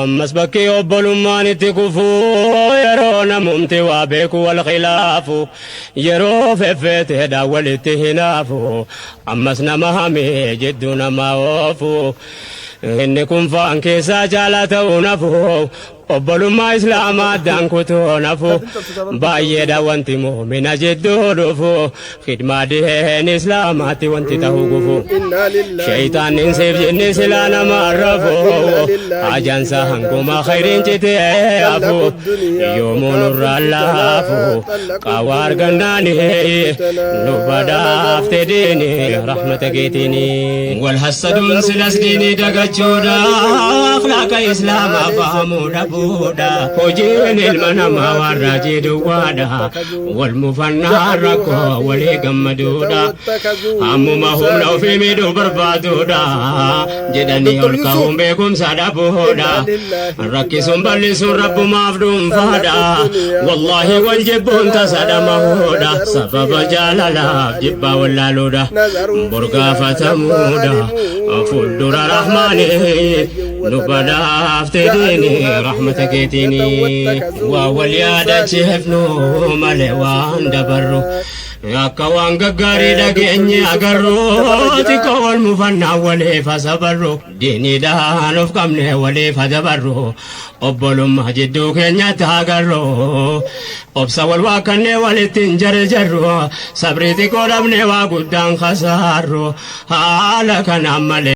Ammas bakki obbolummaan itti kufu yeroo namumti waa beeku wal khilaafu yeroo feffeeteedha walitti hinaafu ammas nama hamee jidduu nama oofu inni kun faan keessaa caalaa ta'uu nafu Obbolummaa Islaamaa addaan kutuun hafu baay'eedha wanti mu'mina jidduu dhufu khidmaa diin Islaamaatti wanti ta'u gufu Innaa lillaahi shayxaannin siif jinni silaa nama arrafu Innaa lillaahi hajaansa hanguma khayriin citee hafu طلقوا الدنيا yoomuu وخافوا nurraa الفتنا laafu طلقوا qaawwa الدنيا argannaani وخافوا الفتنا nu badhaafte نظروا diini فيها فلما rahmata علموا keetiini wal hassaduun نظروا silas فيها diinii فلما dagachuudha علموا akhlaaqa أنها islaamaa ليست fahamuu لحي dhabuudha وطنا hojiin ilma namaa جعلوها waan فيها raajii فتنة duwwaadha واتخذوا wal mufannaa rakkoo جعلوها walii فيها فتنة gammaduudha واتخذوا ammuma humna ofii سالحة miidhuu الأعمال barbaaduudha فيها سفنا jedhanii دكتور ol ka'uun يوسف beekumsa dhabuudha إنا لله rakkisuun عباد bal'isuun الفتنا rabbumaaf dhuunfaadha طلقوا الدنيا wallaahi وخافوا wal jibbuun الفتنا tasa dhamahuudha نظروا sababa فيها فلما jaalalaaf jibbaa علموا wallaaluudha نظروا فيها فلما borgaafatamuudha علموا fuuldura أنها rahmaanii ليست لحي nu وطنا badhaafte diini جعلوها rahmata فيها فتنة keetiini waa wal واتخذوا صالح yaadachiifnu الأعمال malee فيها waan dabarru سفنا akka waan gaggaarii دكتور dhageenye يوسف agarru dabarra jira xiqqoo wal mufannaa waliif asabarru diiniidhaan of qabne waliif adabarru obbolummaa jidduu keenyatti agarru obsa wal waakkannee walitti hin jarjarru sabrii xiqqoo dhabne waa guddaan kasaarru haala kanaan malee.